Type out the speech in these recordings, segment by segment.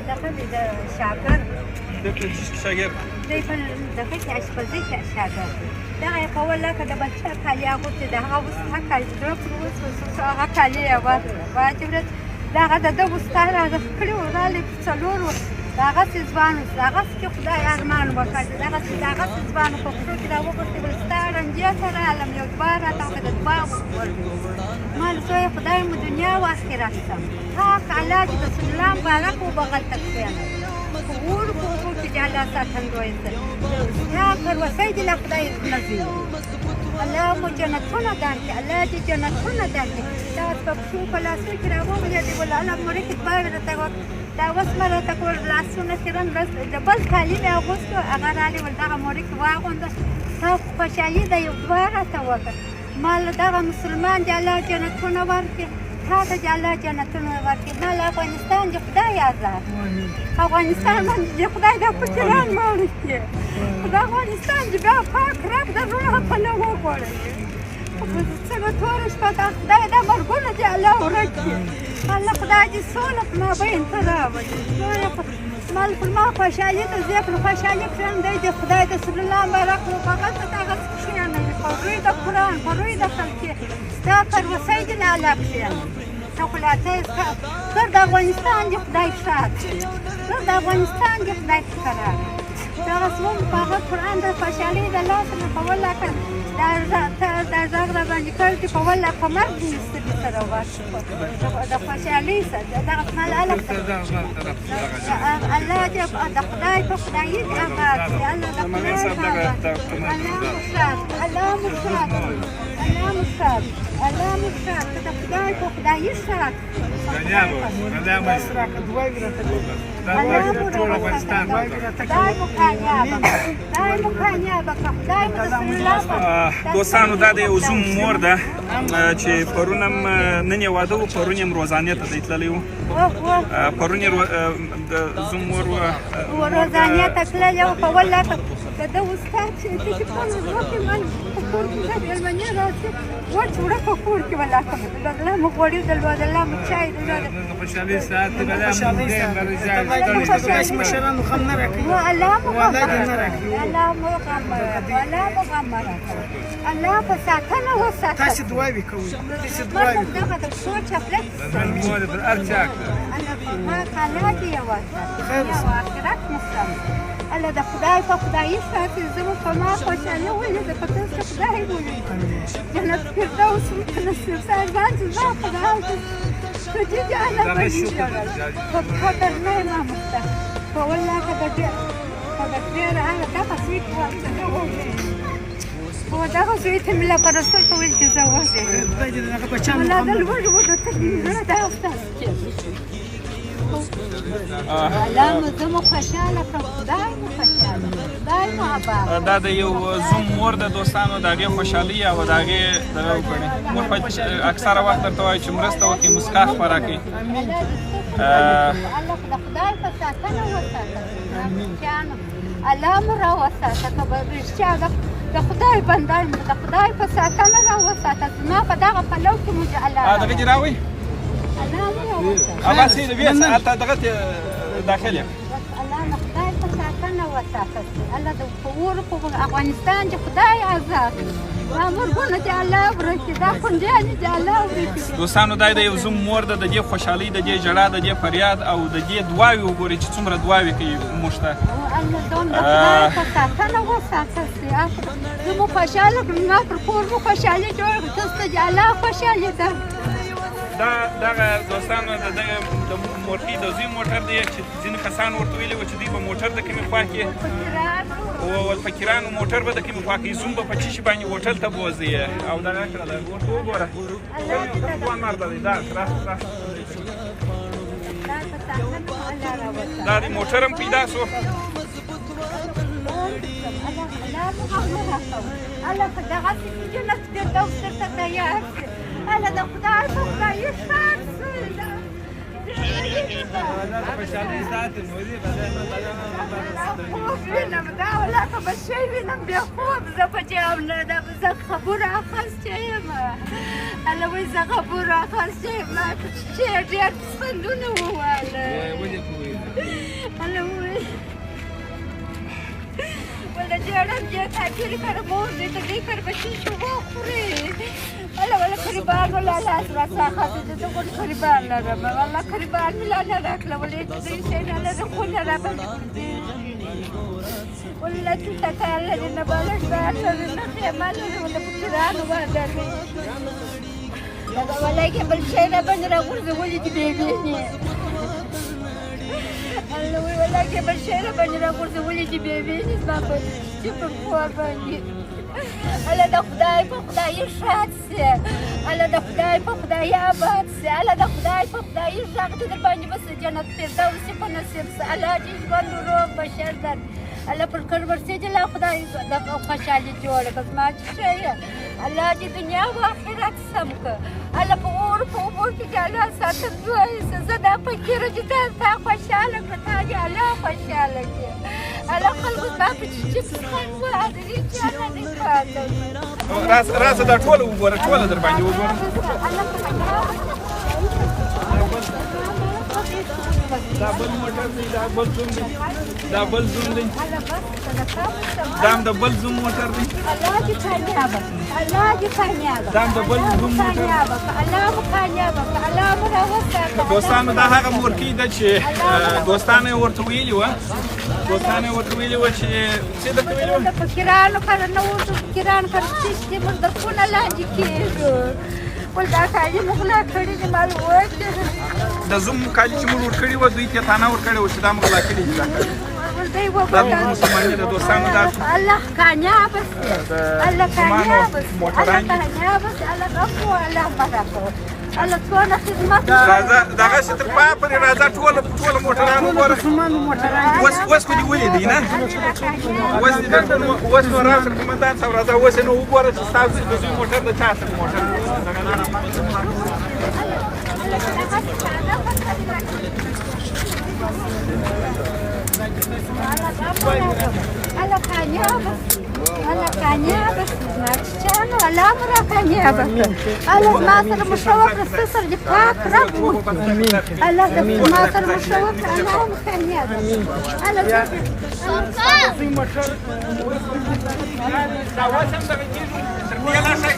دغه د شاګرد د شاګرد دی، په دغه کې اشپزۍ کې شاګرد دی. دغه یې په ولاکه د بل چا کالي اغوستي، د هغه استاد کالي زړه پر اوس هغه کالي یې واچول. دغه د ده استاد راغښ کړي وو، راغلی په څلور وو. دغسې ځوان اوس دغسې کې خدای ارمان وکړ چې دغسې ځوان په پښو کې راوغوښتې. ول ستا ړندې ته رالم، یو دعا راته وکړه، د دعا وکړ. مال زوی، خدای مو دنیا او آخرت سم. پاک الله دې رسول الله مبارک وبغلته کښېنه، په اور په اوبو کې دې الله ساتندوی سه. ستا کروسۍ دې له خدای نه ځي. الله مو جنتونه درکړي، الله دې جنتونه درکړي. دا په پښو په لاسو کې راوغلېدې، ول الله مورکې دعا راته وکړه. دا اوس مې راته کول لاسونه خیرن، بس د بل کالي مې اغوستو، هغه راغلی، ول دغه مورکې واغونده. ستا خوشحالي ده، یو دعا راته وکړه. ما له دغه مسلمان دې الله جنتونه ورکړي، تا ته دې الله جنتونه ورکړي. ما له افغانستان دې خدای ازاد، افغانستان باندې دې خدای دا فقیران ماړه کړي. د افغانستان دې بیا پاک رب د رڼا پلو وغوړوي. څنګه توره شپه ده، خدای دا مرګونه دې الله ورک کړي. الله خدای دې سوله په مابین ته راولي. مال پر ما خوشحالي ته زه پر خوشحالي کړم. دی دې خدای د رسول الله مبارک وبغل ته دغسې کښېنوي، په روی د قرآن، په روی د خلکې. ستا کروسۍ دې له الله کښېنوي. ته خو لا ته تر د افغانستان دې خدای ښاد کړي، تر د افغانستان دې خدای قرار. دغه زموږ په هغه قرآن د خوشحالۍ د لاسه مې په ولاکه دا دا غږ را باندې کړ چې په ولا په مرګ مې سترګې سره ورشو د خوشحالۍ سره. دغه مال الله الله دې د خدای په خدایي دې آباد کړي. الله د خدای په آباد. الله مو ښاد، الله مو ښاد، الله مو ښاد، الله مو ښاد. د خدای په خدایي ښاد. خدای مو کامیابه، خدای مو کامیابه، خدای مو د رسول الله. دوستانو، دا د یو زوم مور ده چې پرون هم، نن یې واده و، پرون یې هم روزانې ته دی تللی و. پرون یې د زوم مور روزانې ته تللی و. په والله د ده استاد چې ټلیفون وکړ، مال په کور کې د مېلمنې راسي، وچ وړه په کور کې ولاکه الله مو غوړي درلوده، الله مو چای درلوده. خوشحالي ساعت بلا. مشرانو غم نه راکوي. الله مو غم، الله دې نه راکوي. الله مو غم، الله مو غم راکوي. الله په ساتنه وساته. تاسو دعاوې کوئ، تاسو دعاوې کوئ. دغه د پښو چپلک. مور پر هر چا کړه. الله پاک الله دې یې وساته، دنیا او آخرت مو سم. الله د خدای په خدایي ساتي. زه مو په ما خوشحالي ولیده، په تاسو خدای ولید، جنت فردوس ورته نصیب سه. ارمان چې زما په حال کې په دې دې الله په قبر نه یم اموخته. په والله که د ډېر په د ډېر هغه دغه زوی ته ورته هو دغه زوی ته مې له رسول ته ویل چې زه وږی یم. خدای دې دغه بچیانو والله غم د لوږې وږو ته مې زړه دا استاذ کېږي. الله مو زه مو خوشحاله کړم، خدای مو خوشحاله، خدای مو آباد. دا د یو زوم مور د دوستانو، د هغې خوشحالي او د هغې دغه وکړي. موږ په اکثره وخت درته وایو چې مرسته وکړي، مسکا خپره کړي. الله د خدای په ساتنه وساته. الله مو را وساته، که به رښتیا د خدای بنده یم، د خدای په ساتنه را وساته. زما په دغه پلو کې مو الله دغه دې راوي. الله مو را وساته. ابا سي د ویس هلته دغه ته داخل یې. بس الله د خدای په ساتنه وساته. الله د په اور په افغانستان چې خدای آزاد کړي. دا مرګونه چې الله ورکړي، دا خوندیانې چې الله ورکړي. دوستانو، دا د یو زوم مور ده، د دې خوشحالۍ، د دې ژړا، د دې فریاد او د دې دعاوې وګورئ چې څومره دعاوې کوي موږ ته. الله دوم د خدای په ساتنه وساته. زه مو خوشحاله کړم، ما پر کور مو خوشحالي جوړه کړه، تاسو ته دې الله خوشحالي ده. دا دغه دوستانو د دغه د مورخي د زوی موټر دی چې ځینې کسان ورته ویلي وو چې دوی به موټر د کومې خوا کې او فقیرانو موټر به د کومې خوا کې، زوم به په چیشي باندې هوټل ته بوځي او دغه کړه ده. ورته وګوره، ځوان مرد دی دا. راشه راشه. خدای په ساتنه الله راوساته. دا د موټر هم پیدا شو. الله الله مو غم نه راکوه. الله په دغسې کې جنت فردوس درته تیار کړي. الله د خدای په خدایي ښاد سي. خوشحالي ساعت موري. خوب وینم دا ولا که بچی وینم بیا خوب زه په جام نه ده. زه خبره اخیستې یم. الله وایي زه خبره اخیستې یم، ما چې ډېر پسندونه وواله. ولې کوي؟ غواړم چې کافر کره مور دې ته دې کر بچی شو وخوري. الله ولا خربان ولا لاس را څخه دې ته ګور خربان لرم. والله خربان مې لا نه راکړه، ولې چې دې شی نه لرم، خو نه را باندې. والله چې تکال لري، نه بالښت لري، نه خیمه لري، ولا فقیرانو واده لري. دغه ولای بل شی را باندې راغورځولي دي بې وینې. الله وی والله کې بل شی را باندې راغورځولي دي بې وینې زما په چې پر کور باندې. الله د خدای په خدای ښاد سي، الله د خدای په خدای آباد سي، الله د خدای په خدای غږ دې در باندې بس جنت فردوس په نصیب سي. الله دې ژوند روغ بشر در الله پر کړ ورسې دې لا خدای د خوشحالي جوړه کړه. زما چې ښه یې الله دې دنیا او آخرت سم کړه. الله په اور په اوبو کې دې الله ساتندوی سه. زه دا فقیره چې تا خوشحاله کړه، تا دې الله خوشحاله کړي. الله خلکو زما په چیچک خوند وهه، هېچا نه دی پاته. راسه دا ټوله وګوره، ټوله در باندې وګوره. دا بل موټر دی، دا بل زوم دی، دا بل زوم دی، دا هم د بل زوم موټر دی. الله دې کامیابه، الله دې کامیابه. دا هم د بل زوم موټر. الله مو کامیابه، الله مو راوساته. دوستانو دا هغه مورکۍ ده چې دوستانو یې ورته ویلي وه، دوستانو یې ورته ویلي وه چې څه درته ویلي وه؟ د فقیرانو کره نه وځو، فقیران کره چې موږ د خونه لاندې کېږو. ول دا کالي مو غلا کړي دي، مال وکړي. د زوم کالي چې موږ ورکړي وه، دوی ته تانه ورکړې وه چې دا مو غلا کړي دي. دا کالي دا موږ مسلماني د دوستانو دا الله کامیاب سي، الله کامیاب سي، الله کامیاب سي، الله غفو، الله برکو، الله څونه خدمت. راځه دغسې تر پایه پورې راځه، ټوله ټوله موټران وګوره. اوس اوس خو دې ولیدی نه؟ اوس دې درته اوس نو راشه قومندان صاحب، راځه اوس یې نو وګوره چې ستا د زوی موټر د چا سره موټر. الله کامیاب سي، الله کامیاب سي. زما چیچانو الله مو را کامیابه کړه. الله زما سره مو ښه وکړه، ستا سره دې پاک رب وکړي. الله زما سره مو ښه وکړه، الله مو کامیابه کړه. الله دا اوس هم دغه کېږي تر دې لا ښه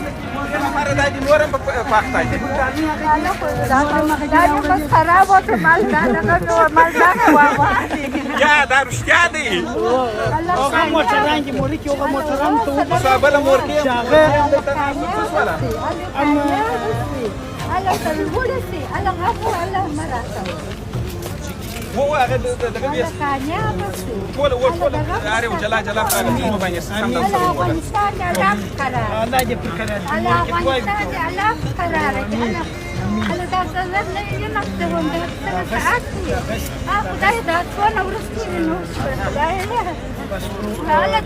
لپاره دا دې نور هم په پاخته دي. دا مې مسخره وکړه، مال دا دغه مال دغه وه. یا دا رښتیا دی. هغه موټران کې مورکې، هغه موټران ته وګوره. بله مورکې چې هغه الله سرلوړي سي، الله غفو، الله مراته. وو هغه دغه بیا ټوله و ټوله هر یو جلا جلا په هغه ټیمو باندې سم د الله افغانستان دې الله قرار، الله دې پر قرار، الله افغانستان دې الله قرار کړي. الله الله دا څه نه یم دوم دا څه ساعت دی. خدای دا څونه وروسته نو خدای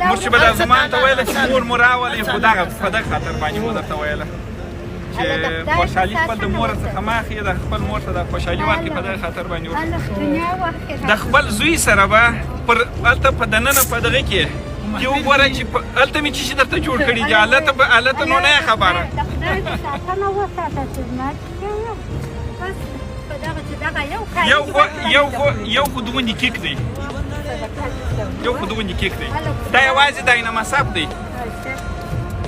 موږ چې به دا زمان ته ویله چې مور مو راولئ، خو دغه په دغه خاطر باندې مو درته ویله چې خوشحالي خپل د مور څخه مه اخلي، د خپل مور ته د خوشحالي ورکړي، په دغه خاطر باندې د خپل زوی سره به پر هلته په دننه په دغه کې کې وګوره چې هلته مې څه شي درته جوړ کړي دي. هلته به هلته نو نه یې خبره. یو خو دغوندې کیک دی، یو خو دغوندې کیک دی، دا یوازې د عینه مصب دی.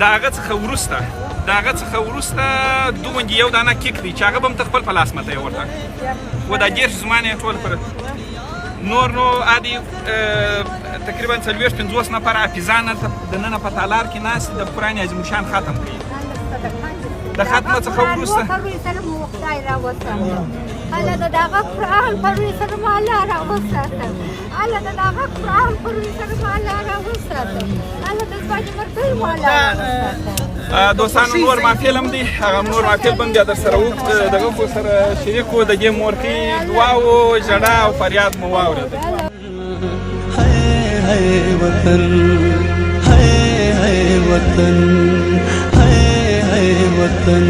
د هغه څخه وروسته، د هغه څخه وروسته دغوندې یو دانه کیک دی چې هغه به هم ته خپل په لاس ماتوې ورته. و دا 30 زمانه یې ټول پر نور نو عادي تقریبا 40 50 نفره حافظان هلته دننه په تالار کې ناست د قرآن عظیم الشان ختم کوي. د ختمه څخه وروسته الله د دغه قرآن په روی سره مو الله راوساته. الله د دغه قرآن په روی سره مو الله راوساته. الله د ځواني مرګۍ مو الله راوساته. دوستانو نور محفل هم دی، هغه نور محفل به هم بیا در سره دغه خو سره شریک و. د دې مورکۍ دعا و ژړا او فریاد مو واورېده. هی هی وطن، هی هی وطن، هی هی وطن.